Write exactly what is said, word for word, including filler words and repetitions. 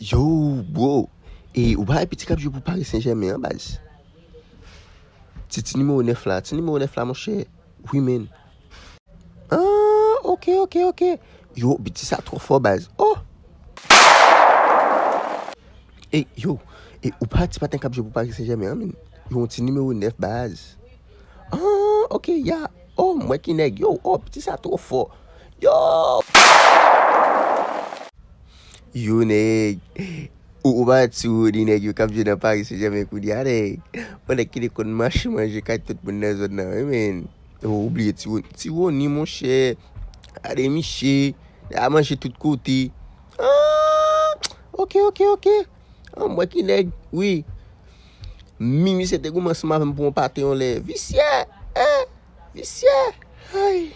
Yo, bro. E ou pa wè piti k ap jwe pou Paris Saint-Germain an, baz? Ti, ti nimewo nèf la, ti nimewo nèf la, monchè. Wi, men. Ah, ok, ok, ok. Yo, piti sa twò fò, baz. Oh! E, yo, e ou pa wè ti paten k ap jwe pou Paris Saint-Germain an, men? Yo, yon ti nimewo nèf, baz. Ah, ok, ya. Oh, m wè ki nèg. Yo, oh, piti sa twò fò. Yo! Yo, nèg. Ou, ou pa wè ti Rony, nèg yo k ap jwe nan Paris Saint-Germain kounye a, nèg. Yon nèg ki te konn mache manje kay tout moun nan zòn nan, wi, men. Ou bliye ti Rony, ti Rony, monchè. Gade miche, a manje tout kote. Ah, ok, ok, ok. Ah, m wè ki nèg, wi. Mi, misye te goumen ansanm avè m pou yon pate yon lè. Visye, eh, visye. Ay.